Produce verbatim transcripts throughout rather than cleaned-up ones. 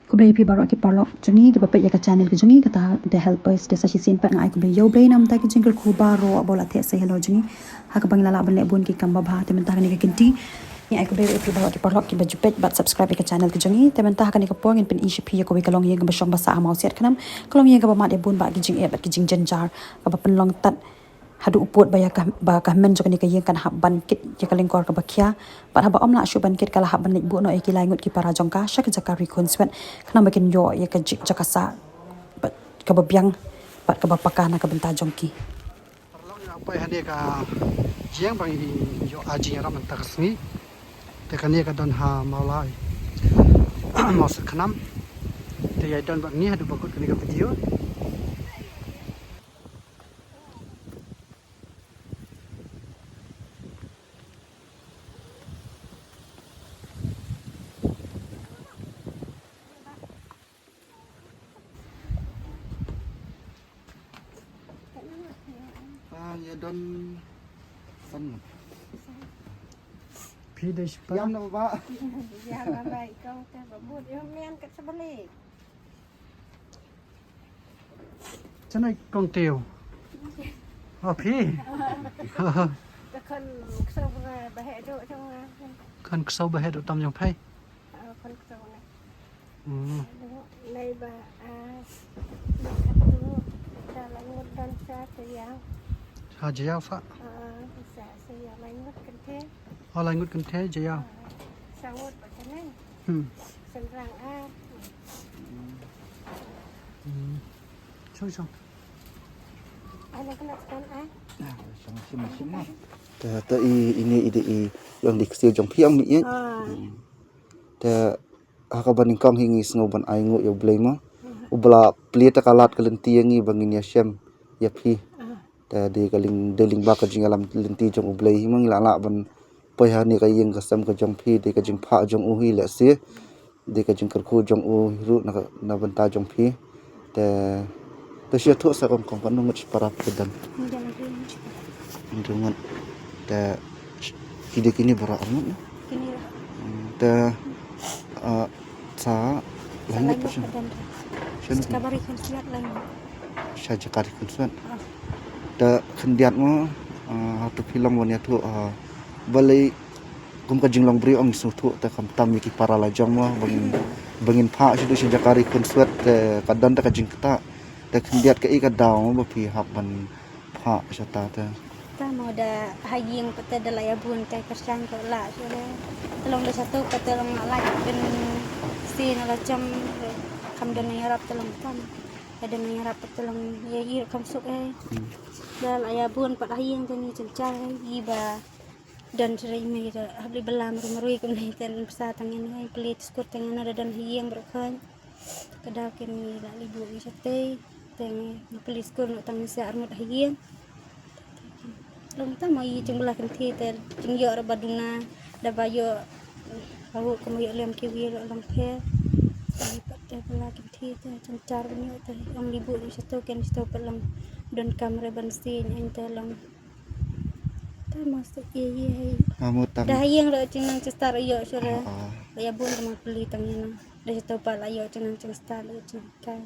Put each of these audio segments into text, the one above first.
Khublei ïa phi baroh ki paralok jong ngi kiba peit ïa ka channel ka jong ngi, kata The Helpers. Te sa shisien pat nga ai khublei ïa U Blei namar ki jingkyrkhu baroh ba u la theh seh halor jong ngi ha kaba ngi la lah ban leh bun ki kam babha. Te mynta ha kane ka kynti ngi ai khublei ïa phi baroh ki paralok kiba ju peit bad subscribe ïa ka channel ka jong ngi. Te mynta ha kane ka por ngin pyni sha phi ïa kawei ka longïing kaba shong ba sah ha Mawsiat Khnam, ka longïing kaba mad ïa bun bah ki jingeh bad ki jingjynjar kaba pynlong tad haduh u pud ba ïa ka, ba ka hynmen jong kane ka ïing kan hap ban kit ïa ka lyngkor kaba khia. Bad haba ym lah shuh ban kit, ka la hap ban leit buh noh ïa ki lai ngut ki para jong ka sha ka jaka ri khunswet khnang ba kin ïoh ïa ka ji-, jaka sah bad kaba biang bad kaba paka na ka bynta jong ki. Paralok, ngi la poi hangne ka jingïing ba ngi ïoh, ah, jingïarap mynta ka sngi. Te kane ka don ha Mawlai, Mawsiat Khnam. Te ïa don bad ngi haduh ba kut kane ka video. Ah, ïa don san. Phi dei shipang. Ïam na ba. Ïa ba bai kong te ba mut ïa mian kat sabalik. Chanai kong teo. Oh, phi. Ka khon kso ba, ba heh do chong. Khon kso ba heh do tam jong phi. Ah, khon kso na. Hmm. Aduh, lai ba, ah, ba khatu, da lai ngut don sa, sa ïa. Sa ïa sa. Ah, sa, sa ïa lai ngut kynthei. Oh, lai ngut kynthei, ïa. Ah, sa ngut ba kane. Hmm. Shynrang, ah. Hmm. Shong, shong. Ai, na kena tekan, ah. Ah, shong, shim, shim, ah. Te, te i, ini, i, i, ïong di ksiew jong phi ïong mi, eh. Ah. Hmm. Te, ha kaba nyngkong hi ngi sngew ban ai nguh ïa U Blei mo. U ba la plie ta ka lad ka lynti ïa ngi ba ngin ïashem ïa phi. Te dei ka lyng-, dei lyngba ka jingïalam lynti jong U Blei hi mo ngi la lah ban poi ha kane ka ïing ka sem ka jong phi, dei ka jingphah jong u hi lehse. Dei ka jingkyrkhu jong u hi ruh na ka, na bynta jong phi. Te, te shu ïathuh sa kong, kong, katno ngut shipara phi don? Ngi don hynriew ngut shipara. Hynriew ngut. Te, sh-, ki dei kine baroh ar ngut ne? Kine baroh. Hmm, te, ah, sa lai ngut. Sa lai ngut sha, sha don. Sha kaba ri khunswet lai ngut. Sha jaka ri khunswet. Ah. Te khyndiat mo, ah, hato phi long ban ïathuh, ah, balei kum ka jinglong briew ong sngewthuh te khamtam ïa ki para la jong mo, ba ngin, ba ngin phah sha, sha jaka ri khunswet te ka don te ka jingktah. Te khyndiat kaei ka daw mo ba phi hap ban phah shata te? Te mo da ha ïing pat te da la ïa bun te kyrshan ko la shuh re. Te long da shato pat te long la lait ban sien la jam re. Kam don ïarap te long tam. Ka don ïarap pat te long ïa i kam suk eh. Hmm. Da la ïa bun pat ha ïing te ngi jynjar eh. I ba don shrei mei da hap li bala marui marui kumne te ngi pynsa tang ïa ngi plie skul tang ïa ngi da don ha ïing baroh khun. Ka daw kin ngi la li buh ngi shatei te ngi plie skul noh tang ngi sa ar ngut ha ïing. Long tang ma i jingbala kynthei te jingïoh ra ba duna da ba ïoh ba hu kum ïoh lem kiwi long pher. Te pat te bala kynthei te jynjar ban ïoh te ong li buh ngi shato ken shato pat long don kam re ban sien eng te long. Te ma sa ïa ïa hei. Ha mo tang. Da ha ïing re jingnang jingstar ïoh shuh re. Ah, ah. Ba ïa bun ka ma plie tang ïa na. Da shato pat la ïoh jingnang jingstar ïoh jingkai.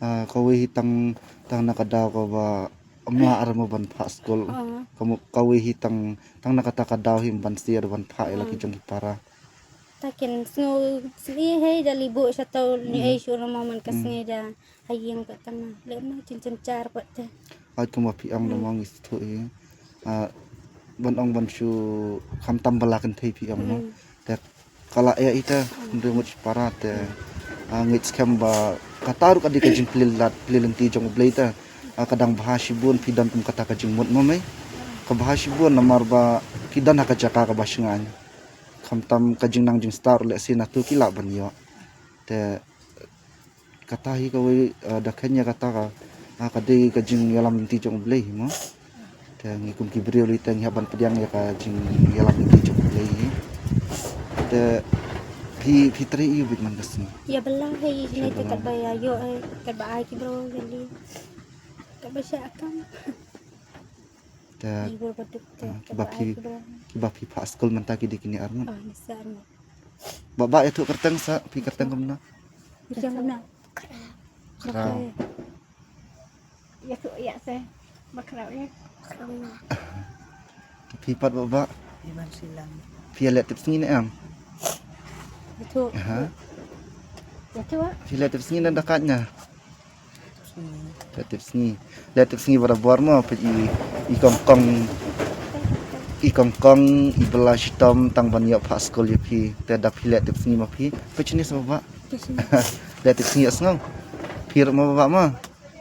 Ah, kawei hi tang, tang na ka daw kaba ym lah ar mo ban phah skul. Ah. Ka mo, kawei hi tang, tang na kata ka daw hi ban sien ban phah ïa la ki jong ki para. Ta kin sngew sngewsih hei da li buh shato ni ei shuh na mo man ka sngi da ha ïing pat tang na. Leh ma jynjar pat te. Ait kumba phi ong da mo ngi sngewthuh hi. Ah, ban ong ban shu khamtam bala kynthei phi ong mo. Te ka la ïa ita hynriew ngut shipara te, ah, ngi skhem ba kata ruh ka dei ka jingplie lad plie lynti jong U Blei te. Ah, ka dang bha shibun phi don kum kata ka jingmut mo mei. Ka bha shibun namar ba phi don ha ka jaka kaba shngaiñ. Khamtam ka jingnang jingstar lehse nato ki lah ban ïoh. Te kata hi kawei, eh, da kheiñ ïa kata ka, ah, ka dei ka jingïalam lynti jong U Blei hi mo. Te ngi kum ki briew lei te ngi hap ban pdiang ïa ka jingïalam lynti jong U Blei hi. Te phi, phi trei ïa u bit man ka sngi. Ïa bala hi ne te katba ïa ïoh, eh, katba ai ki briew ïa lei. Katba shah kam. Te, ah, kiba phi, kiba phi phah skul mynta ki dei kine ar ngut. Ah, ngi sa ar ngut. Ba, ba ïathuh kyrteng sa, phi kyrteng kumno? Ïa tu ïa se. Bakhraw ïa. Phi pat Bah Bah. Phi ïa leh tipsngi ne em? Ïa tu. Phi ïa leh tipsngi ne da kait ne? Leh tipsngi. Leh tipsngi barabor mo, phi i, i kongkong, i kongkong i ba la shitom tang ban ïoh phah skul ïa phi. Te da phi leh tipsngi mo phi. Phi chini sa Bah Bah. Leh tipsngi ïa sngew. Phi ruh mo Bah Bah mo.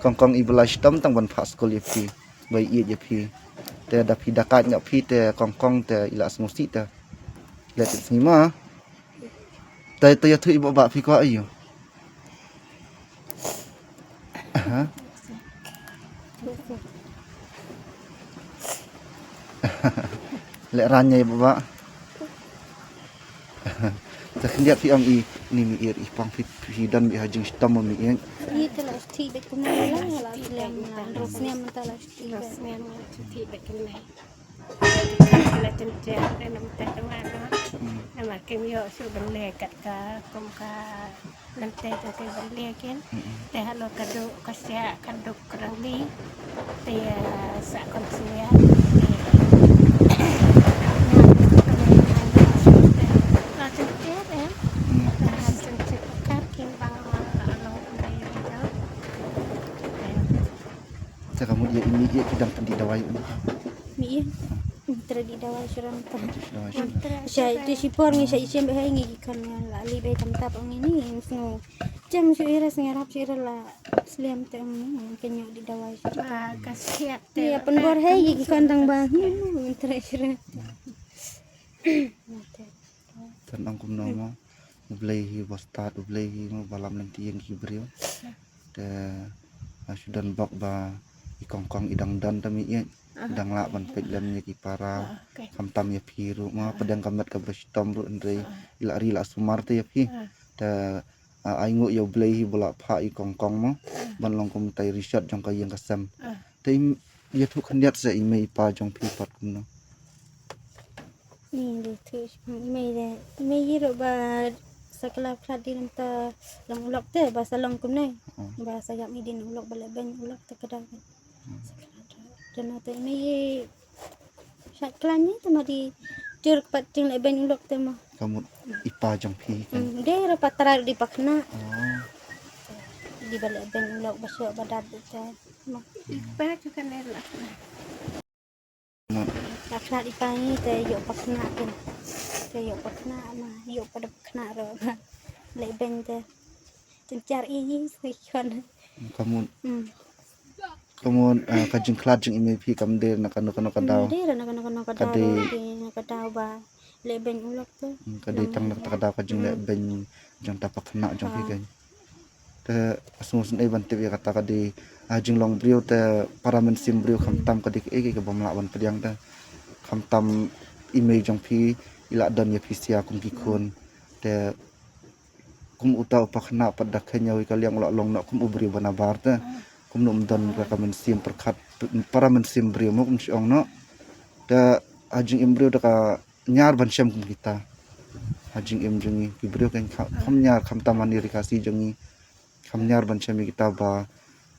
Kongkong i ba la shitom tang ban phah skul ïa phi. Ba i ïeit ïa phi. Te da phi da kait ïa phi te kongkong te i la sngewsih te. Leh tipsngi mo. Te te ïathuh i Bah Bah phi kwah aiu. Aha. Leh ran ïa i Bah Bah. Te khyndiat phi ong i ni mi ir i pang phi phi don bi ha jingshitom mi ir. Ni te la sti bek kumne la la slem la ros ne mynta la sti bek. Ros ne la sti bek kumne. Kan la chen chen em mynta tang la. Namar kim ïoh shuh ban leh kat ka kum ka Ngan te ka te ban leh kin. Te halo ka duk ka siah ka duk ka rangli. Te sa kon siah. La chen te em. La chen te ka kin bang la long ni. Te ka mut ïa i mi ïa ki dang pyndih dawai. Mi ïa. Tara dih dawai shuran ta. Dawai shuran. Sha tu shi por ngi sha i shem hai ngi ki khon ngi la li bai tam tap ngi ni ngi sngew. Jam shu ira sngew rap shu ira la slem te ngi kan ïoh dih dawai shuran. Ba ka siat te. Ïa pynbor hai ngi ki khon dang ba. Tara shuran. Te nang kumno mo. U Blei hi ba stad, U Blei hi mo ba lam lynti ïa ki briew. Te, ah, shu don bok ba i kongkong i dang don tam i ïeit. I dang lah ban peit lem ïa ki para. Khamtam ïa phi ruh mo, pdeng ka met kaba shitom ruh hynrei i la ri la sumar te ïa phi. Te, ah, ai nguh ïa U Blei hi ba la phah i kongkong mo ban long kum tai rishot jong ka ïing ka sem. Te i ïathuh khyndiat sa i mei i pa jong phi pat kumno. Ni de thu shipang i mei de. I mei i ruh ba sa khlad khlad di nangta long u lok te ba sa long kumne. Ba sa ïap ngi di nang u lok ba leh beiñ u lok te ka dang. Sa khlad. Te na te i mei i shat khlad ni te ma di jur kpat jing leh beiñ u lok te ma. Ka mut i pa jong phi kan. De ruh pat trai di pa khynnah. Di ba leh beiñ u lok ba shoh ba dap te. Ma. I pa jong kan leh. Ka khlad i pa ngi te ïoh pa khynnah te. Te ïoh pa khynnah ma, ïoh pa dep khynnah ruh. Leh beiñ te. Jynjar i ngi sngewkhia. Ka mut. Ka mut, ah, ka jingkhlad jong i mei phi kam dei na kano kano ka daw. Dei na kano kano ka daw. Ka dei na ka daw ba leh beiñ u lok te. Ka dei tang na kata ka daw ka jingleh beiñ jong ta pa khynnah jong phi kan. Te sngewsynei ban tip ïa kata ka dei, ah, jinglong briew te para mynsiem briew khamtam ka dei kaei kaei kaba ym lah ban pdiang te. Khamtam i mei jong phi i la don ïa phi sia kum ki khun. Te kum uta u pa khynnah pat da kheiñ ïa u ka liang u la long noh kum u briew ba nabar te. Kumno um don ka mynsiem pyrkhat para mynsiem briew mo kum shi ong noh. Te ha jingim briew da ka ñiar ban shem kum kita. Ha jingim jong ngi ki briew kan kham ñiar khamtam ha ri Khasi jong ngi. Kham ñiar ban shem ïa kita ba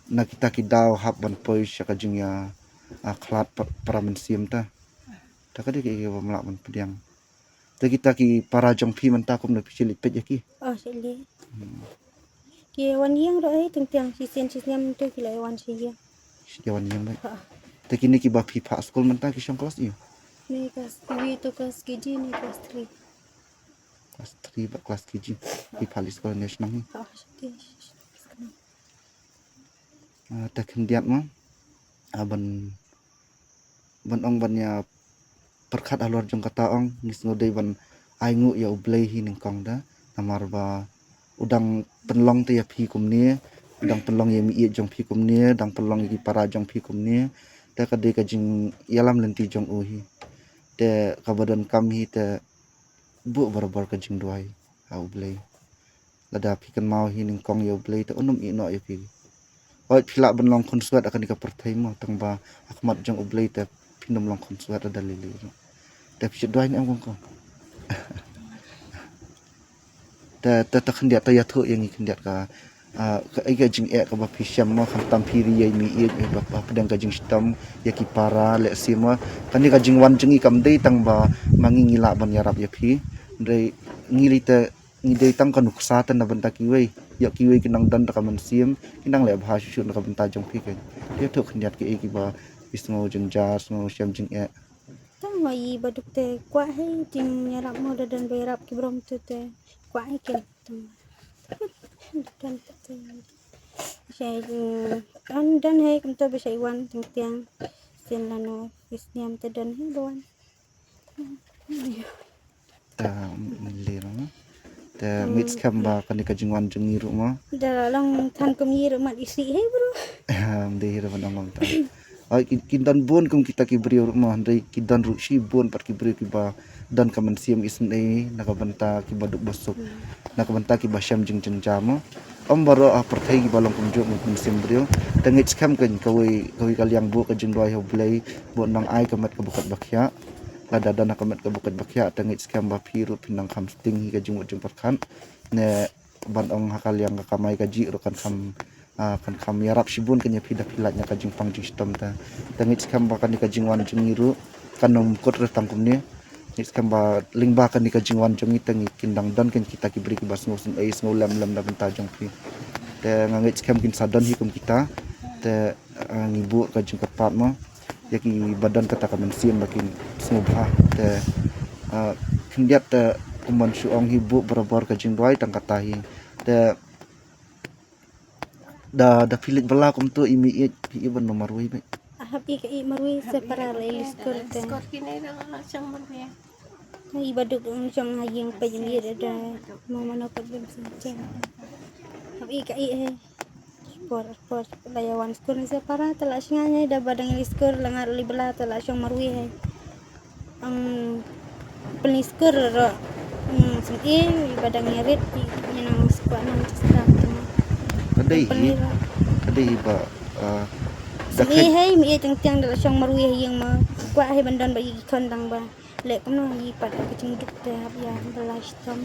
na kita ki daw hap ban poi sha ka jingïa, ah, khlad para mynsiem ta. Ta ka dei kaei kaba ym lah ban pdiang. Ta kita ki para jong phi mynta kumno phi shu leit peit ïa ki. Oh, shu leit. Ki wan ïing ruh eh, teng teng shisien shisnem tu ki la wan sha ïing. Shu wan ïing beit. Te kine kiba phi phah skul mynta ki shong klas aiu? Ni klas three to klas K G ni klas three. Klas three bad klas K G. Phi phah leit skul ne shnong hi. Ah, te khyndiat ma. Ah, ban ban ong ban ïa pyrkhat halor jong kata ong ngi sngew dei ban ai nguh ïa U Blei hi nyngkong da namar ba u dang pynlong te ïa phi kumne, u dang pynlong ïa mi ïeit jong phi kumne, dang pynlong ïa ki para jong phi kumne. Te ka dei ka jingïalam lynti jong u hi. Te kaba donkam hi te buh barabor ka jingduwai ha U Blei. Lada phi kynmaw hi nyngkong ïa U Blei te un ym ïeh noh ïa phi. Hooid phi lah ban long khun swet ha kane ka pyrthei mo tang ba ha khmat jong U Blei te phin ym long khun swet lada lei lei ruh. Te phi shu duwai ne em kong kong. Te te te khyndiat te ïathuh ïa ngi khyndiat ka, ah, ka, ïa ka jingeh kaba phi shem mo, khamtam phi ri ïa i mei ïeit, ïa ba, ba pdeng ka jingshitom ïa ki para lehse mo. Kane ka jingwan jong ngi kam dei tang ba ma ngi ngi lah ban ïarap ïa phi. Hynrei ngi lei te ngi dei tang ka nuksa te na bynta kiwei. Ïoh kiwei ki nang don da ka mynsiem, ki nang leh bha shuh shuh na ka bynta jong phi kein. Ïathuh khyndiat kiei kiba phi sngew jynjar, sngew shem jingeh. Tang ma i ba duk te kwah hei jingïarap mo, da don ba ïarap ki briew tu te kwah hei kin. Tang don te shai, mm, don don hei kumta ba shai wan tang tiang. Sien lano phi sniam te don hei ba wan. Te, mm, le ruh mo. Te ngeit skhem ba kane ka jingwan jong ngi ruh mo. Da la long than kum i ruh mat i sih hei bro. Em, dei hi ruh ban ong ong ta. Ai, ki, ki don bun kum kita ki briew ruh mo, hynrei ki don ruh shibun pat ki briew kiba don ka mynsiem isynei na ka bynta kiba duk ba suk. Na ka bynta kiba shem jingjynjar mo. Ym baroh ha pyrthei kiba long kumjuh mo mynsiem briew. Te ngeit skhem kein kawei, kawei ka liang buh ka jingduwai ha U Blei, buh nang ai ka met kaba kot ba khiah. Lada don ha ka met kaba kot ba khiah, te ngeit skhem ba phi ruh phin nang kham sting hi ka jingmut jingpyrkhat. Ne ban ong ha ka liang ka kamai kajih ruh kan kham, ah, kan kham ïarap shibun kein ïa phi da phi lait na ka jingpang jingshitom te. Te ngeit skhem ba kane ka jingwan jong ngi ruh kan ym kut re tang kumne. Ngeit skhem ba lyngba kane ka jingwan jong ngi te ngi kin dang don kein kita ki briew kiba sngewsynei, sngewlem lem na bynta jong phi. Te nga ngeit skhem kin sa don hi kum kita. Te, ah, ngi buh ka jingkyrpad mo ïa kiba don kata ka mynsiem ba kin sngewbha. Te, ah, khyndiat te kum ban shu ong hi buh barabor ka jingduwai tang kata hi. Te da, da phi leit bylla kumto i mei ïeit phi i ban marwei beit. Hap i ka i marwei se para la i skul te. Skul kine da la shong marwei. I ba duk ong shong ha ïing peit i mei ïeit da mo mano pat bym sngewthuh. Hap i ka i hei. Por por la ïa wan skul ne se para te la shngain hei, da ba dang i skul la ngat li bylla te la shong marwei hei. Ang pynlei skul ruh, mm, sngewthuh i ba dang ïa rit i nang skwah nang chistam tu. Ka dei hi, ka dei hi ba, ah, da sngewthuh hei, mei ïeit tang tiang da la shong marwei ha ïing ma kwah hei ban don ba i khon dang ba leh kumno i pat ka jingduk te hap ïa ba la shitom.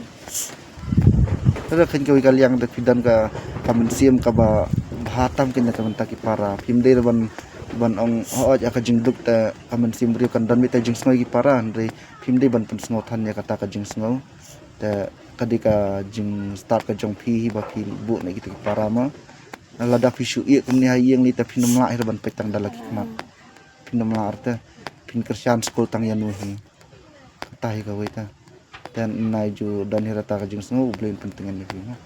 Te da kheiñ kawei ka liang da phi don ka, ka mynsiem kaba bha tam kein na ka bynta ki para. Phim dei ruh ban, ban ong hooid ïa ka jingduk te ka mynsiem briew kan don beit te jingsngew ïa ki para, hynrei phim dei ban pynsngew than ïa kata ka jingsngew. Te ka dei ka jingstad ka jong phi hi ba phi buh na kita ki para mo. Lada phi shu ïeh kumne ha ïing lei te phin ym lah hi ruh ban peit tang da la ki khmat. Phin ym lah ruh te phin kyrshan skul tang ïano hi. Kata hi kawei te. Te nai ju don hi ruh ta ka jingsngew, U Blei un pyntngen ïa phi mo.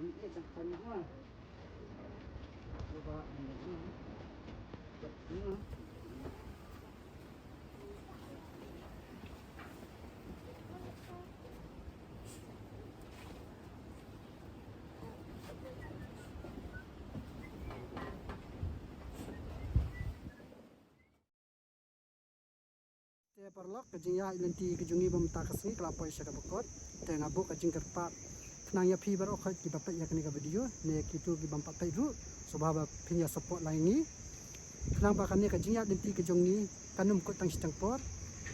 Te paralok, ka jingïaid lynti ka jong ngi ba mynta ka sngi ka la poi sha kaba kut. Te nga buh ka jingkyrpad khnang ïa phi baroh khoit kiba peit ïa kane ka video ne kito ki bym pat peit ruh, sngewbha ba phin ïa support lang ïa ngi khnang ba kane ka jingïaid lynti ka jong ngi kan ym kut tang shi tang por.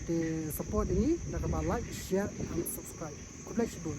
Te support ïa ngi da kaba like, share and subscribe. Khublei shibun.